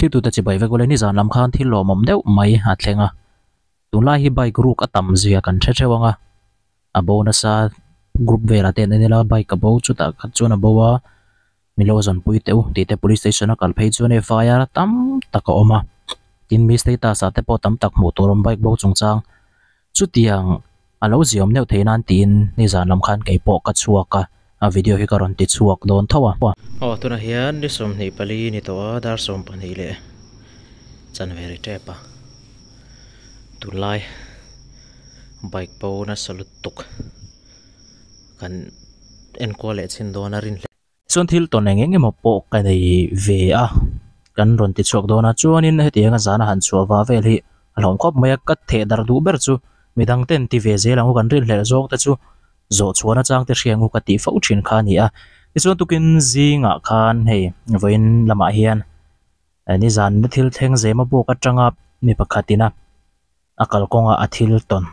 Thiltute chibai vek ule nizan lam khan thil lawmawm deuh mai a thleng a, tunlai hi bike ruk a tam zia kan hre theuh ang a, a bo nasa group velah te an en ila bike a bo chutah khat chuan a bo a, min lo zawnpui teh u tih te police station a kal phei chuan FIR tam tak a awm a, tin mi status ah te pawh tam tak hmuh tur a awm bike bo chungchang chutiang a lo ziawm deuh theih nan tiin nizan lam khan kei pawh ka chhuak a, a video hi ka rawn ti chhuak dawn tho a. Aw tunah hian ni 24 ni tawh a dar 12 leh chanve ri tep a tunlai bike bo nasa lutuk kan enkual leh chhin dawn a rin hle. Chuan thil tawn eng eng emaw pawh ka nei ve a, kan rawn ti chhuak dawn a, chuanin hetianga zana han chhuah va vel hi a hlawm khawp mai a, ka theh darh duh ber chu midang ten ti ve zel ang u kan rinhlelh zawk te chu zawh chhuan atang te hria ang u ka tih fo thin kha a ni a. Tichuan tukin zingah khan hei vawiin lamah hian nizan na thil thleng zema bawk atanga mi pakhatin a a kalkawnga a thil tawn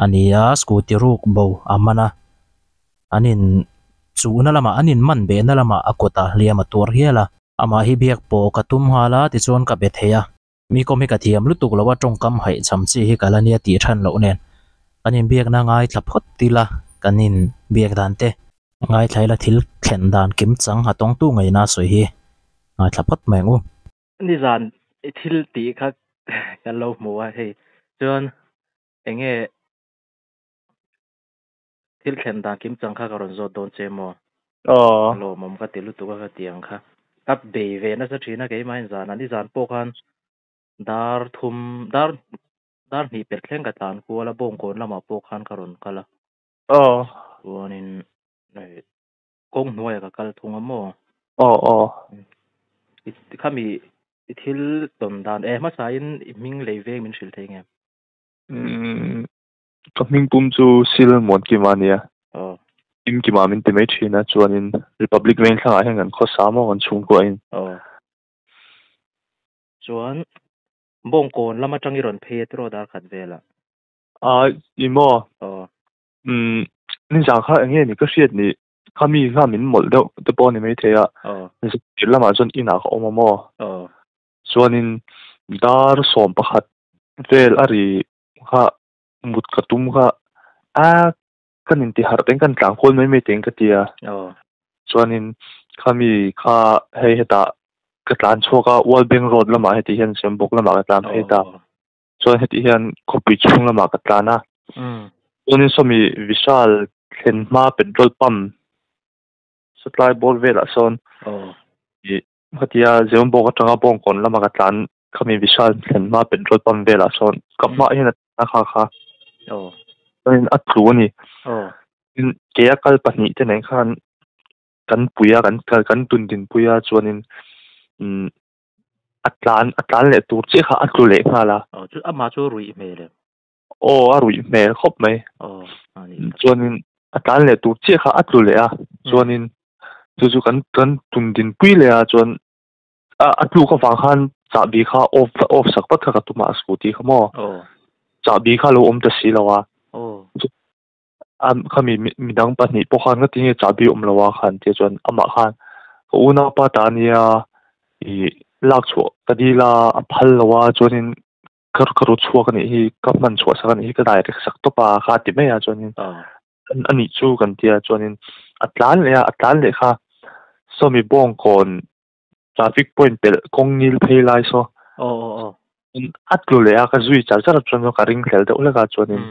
a ni a, scooty ruk bo a man a. An in chuhna lamah, an in man behna lamah a kutah hliam a tuar hial a. Amah hi biak pawh ka tum nghal a, tichuan ka be thei a. Mi kawm hi ka thiam lutuk lo a, tawngkam haihcham chi hi ka la nia tih than loh nen. Kan inbiakna ngaithla phawt ila, kan inbiak dan te ngaithla ila thil thlen dan kim chang a tawngtu ngaihna sawi hi ngaithla phawt mai ang u. Nizan i thil tih kha kan lo hmu a hei, chuan enge Thil thlen dan kim chang kha ka rawn zawt dawn che maw? Aw. Lawmawm ka ti lutuk a ka ti ang kha. Ka bei ve nasa thin a keimah in zan a, nizan pawh khan dar thum dar dar hnih pelh thleng ka tlan kual a, bawngkawn lamah pawh khan ka rawn kal a. Aw. Chuanin kawng hnuaiah ka kal thung a maw? Aw aw. Khami i thil tawn dan e hmasain i hming lei veng min hrilh thei nge? Umm. Ka hming pum chu Sil Muankima a nia. Aw. Kimkima min ti mai thin a, chuanin Republic Vengthlangah hian kan khawsa maw kan chhungkuahin. Aw. Chuan Bawngkawn lam atang i rawn phei a tiraw dar khat velah? A, i maw? Aw. Umm, nizan kha eng nge ni ka hriat ni, khami kha min mawlh deuh te pawh a ni maithei a. Aw. Zirtir lamah chuan inah ka awm a maw? Aw. Chuanin dar 11 vel a ri kha mut ka tum kha a kan inti harh teng kan tlang kual mai mai teng ka ti a. Chuanin khami kha hei hetah ka tlan chhuak a World Bank Road lamah heti hian Sembawk lamah ka tlan phei ta. Chuan heti hian khawpui chhung lamah ka tlan a. Chuanin sawmi Vishal thlen hma petrol pump satlai bawr velah sawn Khatia Zeumbawk atanga Bawngkawn lama ka tlan khami Vishal thlen hma petrol pump velah sawn ka hmaah hian a kha kha chuanin a tlu a ni. Tin ke a kal pahnih te nen khan kan pui a kan kan tun din pui a chuanin umm a tlan a tlan leh tur chiah kha a tlu leh nghal a. Aw chu amah chu ruih hmel em? Aw a ruih hmel khawp mai. Aw a ni. Chuanin a tlan leh tur chiah kha a tlu leh a chuanin chu chu kan kan tum din pui leh a chuan a a tluk avang khan chahbi kha off off sak vat kha ka tum a a scooty kha maw. Aw. Chahbi kha a lo awm ta si lo a. Aw. A khami midang pahnih pawh khan ngati nge chahbi awm lo a khan tia chuan amah khan ka unaupa ta ania ih lak chhuah ka dil a a phal lo a chuanin Ka ka ru chhuak a nih hi, ka hman chhuah sak a nih hi, ka direct sak tawp a kha a ti mai a chuanin a nih chu kan tia chuanin a tlan leh a, a tlan leh kha sawmi Bawngkawn traffic point pelh kawng ngil phei lai saw a tlu leh a ka zui char char a chuan ka ring hlel deuh hlek a chuanin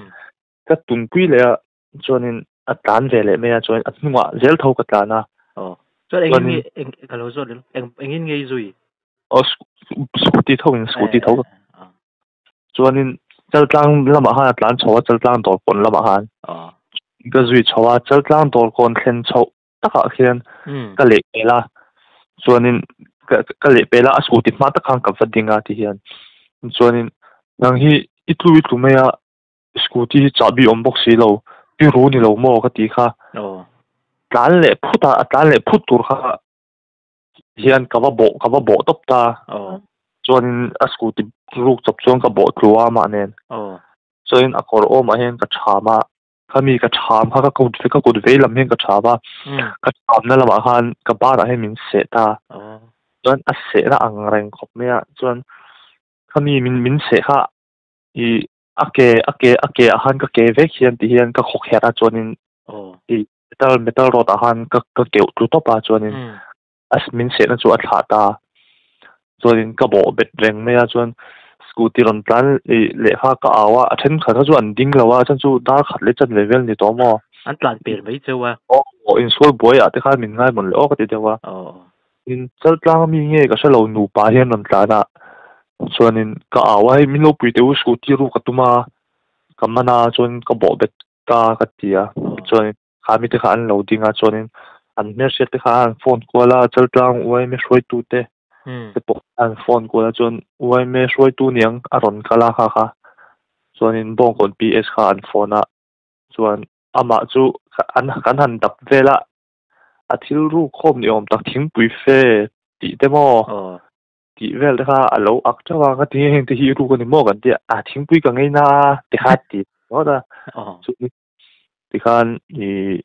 ka tunpui leh a chuanin a tlan ve leh mai a chuan a hnungah zel tho ka tlan a. Aw chuan engin nge eng ka lo zawt leh eng engin nge i zui? Aw scooty tho in scooty tho chuanin Chaltlang lamah khan a tlan chho a Chaltlang dawrkawn lamah khan ka zui chho a Chaltlang dawrkawn thlen chhoh takah khian ka leh pel a chuanin ka leh pel a a scooty hma tak khan ka va ding a ti hian chuanin nang hi i tlu i tlu mai a Scooty hi chahbi awm bawk si lo, pi ru ni lo maw ka ti kha. Tlan leh phut a, a tlan leh phut tur kha hian ka va bawh ka va bawh tawp ta. Chuanin a scooty ruk chawp chuan ka bawh tlu a amah nen. Chuanin a kawr awmah hian ka ṭham a, khami ka ṭham kha ka kut ka kut vei lam hian ka ṭham a, ka ṭhamna lamah khan ka banah hian min seh ta. Chuan a sehna ang reng khawp mai a, chuan khami min min seh kha i a ke a ke a ke ah khan ka ke vek hian ti hian ka khawk herh a chuanin i metal metal rod ah khan ka ka keuh tlu tawp a chuanin a min sehna chu a thlah ta chuanin ka bawh bet reng mai a chuan scooty rawn tlan ih lehkha ka au a a thenkhat kha chu an ding lo a chuan chu dar khat leh chanve vel ni tawh maw. An tlan pel mai cheu a. Aw insual buai ah te khan min ngai mawn leh aw ka ti deuh a. In chaltlang ami nge ka hrelo nupa hian rawn tlan a chuanin ka au a hei min lo pui teh u scooty ruk a tum a ka man a chuan ka bawh bet ta ka ti a chuanin kha mite kha an lo ding a chuanin an hmelhriat te kha an phone kual a chaltlang uaime hruaitu te te pawh an phone kual a chuan uaime hruaitu niang a rawn kal a kha kha chuanin Bawngkawn PS kha an phone a chuan amah chu an kan han dap vel a a thil ruk khawm ni awm tak thingpui fe tih te maw tih vel te kha a lo ak teuh a ka ti heng te hi ruk a ni maw kan tia a thingpui ka ngei na ti kha ti ringawt a chu tikhan ih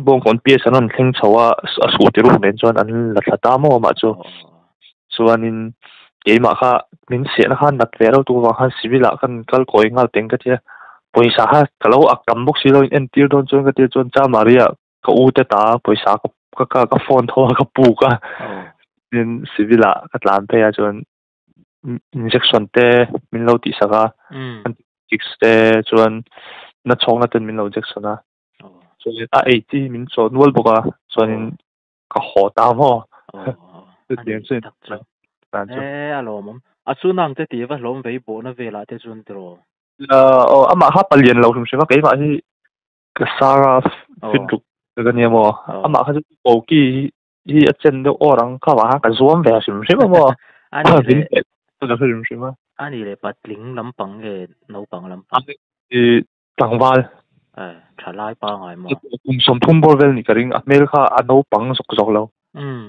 Bawngkawn PS an rawn thleng chho a a suh ti ruk nen chuan an la thla ta maw amah chu chuanin keimah kha min sehna khan nat ve reuh tuk avang khan civil ah kan kal kawi nghal teng ka tia pawisa kha ka lo ak tam bawk si lo in entir dawn chuan ka tia chuan Cha Maria ka u te ta pawisa ka ka ka phone tho a ka puk a tin civil ah ka tlan phei a chuan injection te min lo tih sak a antibiotics te chuan na chhawkna ten min lo injection a chuan a ei chi min chaw nual bawk a chuanin ka haw ta maw chutiang chu tan chu e a lawmawm a chu nang te ti va hlawm vei bawhna velah te chuan tiraw aw amah kha palian lo hrim hrim a keimah hi ka sara fit ruk ka nia maw amah kha chu koki hi a chen deuh awr ang kha vang khan ka zuam ve hrim hrim a maw ani leh ka hrim hrim a ani leh patling lampang nge naupang lampang i Tlangval. Eh, thalai pangai maw? Kum 30 bawr vel ni ka ring, a hmel kha a naupang zawk zawk lo. Umm.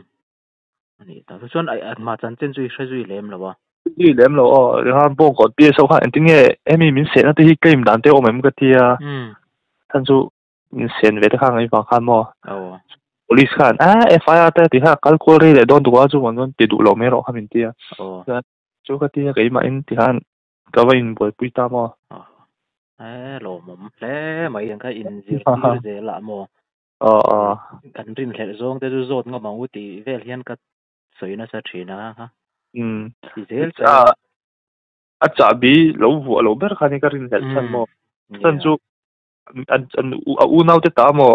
Ani ta chu chuan a hma chanchin chu i hre zui lem lo a. Zui lem lo aw, Rehan Bawngkawn PSO khan engtin nge hemi min sehna te hi claim dan te awm em ka ti a. Umm. Chhan chu min sen ve te kha ngaih vang khan maw. Aw. Police khan a FIR te ti kha kal kual rei leh dawn tuk a chu an rawn ti duh lo mai erawh kha min ti a. Aw. Chuan chu ka ti a keimahin ti khan Ka va inbuaipui ta maw? E lawmawm hle mai ang kha inzirtir zel ah maw? Aw aw. Kan rinhlelh zawng te chu zawt ngam ang u tih vel hian ka sawi nasa thin a ha. Umm. Ti zel che. A chahbi lo vuah lo ber kha ni ka rinhlelh chhan maw? Chhan chu a unau te ta maw?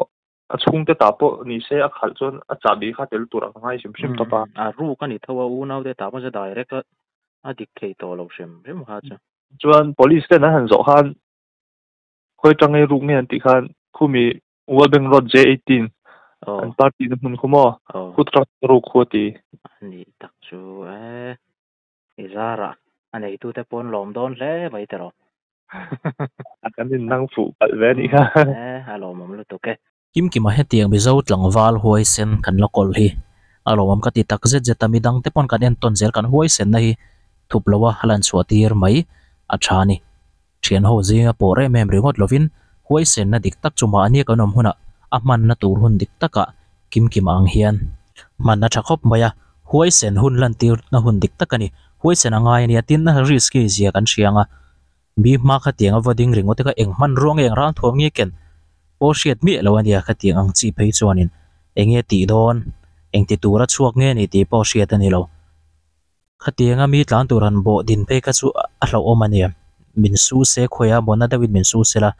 A chhungte ta pawh ni se a khalh chuan a chahbi kha tel tur a ngai hrim hrim tawp a. A ruk a ni tho a, unau te ta pawh chu direct a a dik thei tawh lo hrim hrim kha chu. Chuan police ten an han zawh khan khawi atanga i ruk nge an tih khan khumi World Bank Road J18 an party na hmun khu maw khu truck ruk khu a ti. A nih tak chu e. I zarah a neitute pawn lawm dawn hle mai tiraw. Kan in nang fuh palh ve anih kha. E, a lawmawm lutuk e. Kimkima hetiang Mizo tlangval huaisen kan la kawlh hi a lawmawm ka ti tak zet zet a, midangte pawn kan entawn zel kan huaisenna hi thup loa a lan chhuah tir mai a tha a ni. Thian ho zinga pawh rem em ringawt lovin huaisenna dik tak chu mahni kan awm hunah a hmanna tur hun dik takah Kimkima ang hian hman a tha khawp mai a, huaisen hun lantirna hun dik tak a ni. Huaisen a ngai a nia, tin a risk hi zia kan hria ang a, mi hma khatiang a va ding ringawt te kha eng hmanrua nge eng ralthuam nge ken pawh hriat miah lo a nia khatiang ang chi phei chuanin eng nge tih dawn, eng ti tura chhuak nge ni tih pawh hriat a ni lo. Khatianga mi tlan tur han bawh din phei kha chu a hlauhawm a nia, min su se khawi a, mawna deuhin min su sela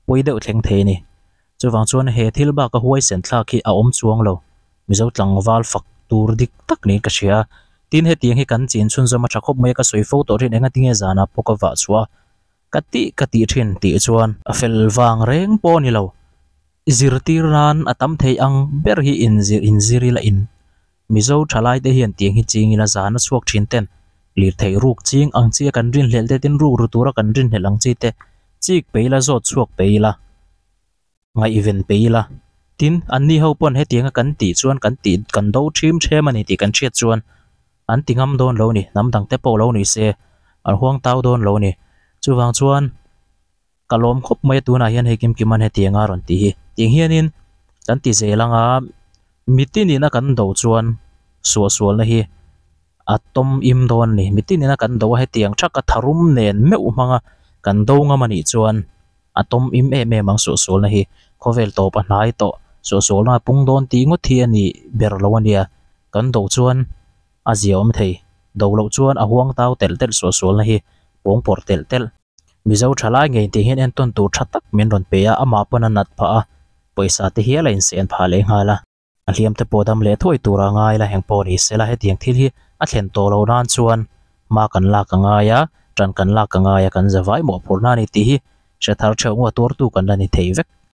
pawi deuh thleng thei a ni. Chuvang chuan he thil baka huaisen thlak hi a awm chuang lo, Mizo tlangval fak tur dik tak niin ka hria a. Tin, hetiang hi kan chin chhunzawm a tha khawp mai a, ka sawi fo tawh thin, engatinge zanah pawh ka vah chhuah a, ka tih ka tih thin tih chuan a fel vang reng pawh a ni lo, i zirtir nan a tam thei ang ber hi inzir inzir ila in Mizo thalaite hian tiang hi ching ila zan a chhuak thin ten lirthei ruk ching ang chi a kan rinhlelh te tin ruk ru tura kan rinhlelh ang chi te chik pe ila zawt chhuak pe ila ngaihven pe ila tin anni ho pawn hetianga kan tih chuan kan tih kan do thim them a ni tih kan hriat chuan an ti ngam dawn lo ni hnam dang te pawh lo ni se an huang tau dawn lo ni chuvang chuan Ka lawm khawp mai a tunah hian hei Kimkiman hetiang a rawn ti hi. Tiang hianin kan ti zel anga mitinin a kan do chuan Suahsualna hi a tawm im dawn a ni. Mitin ina kan do a hetiang thaka tharum nen meuh hmanga kan do ngam a nih chuan a tawm im em em ang suahsualna hi khawvel tawp a hnai tawh. Suahsualna a pung dawn tih ngawt hi a ni ber lo a nia. Kan do chuan a zia awm thei. Do loh chuan a huang tau telh telh suahsualna hi pawng pawrh telh telh. Mizo thalai ngei tih hian entawn tur tha tak min rawn pe a, amah pawn a nat phah a, pawisa te hial a insen phah leh nghal a. A hliam te pawh dam leh thuai tur a ngai la, heng pawh ni sela hetiang thil hi a thlen tawh loh nan chuan hma kan lak a ngai a, tan kan lak a ngai a, kan zavai mawhphurhna a ni tih hi hre thar theuh ngawt tuartu kan la ni thei vek.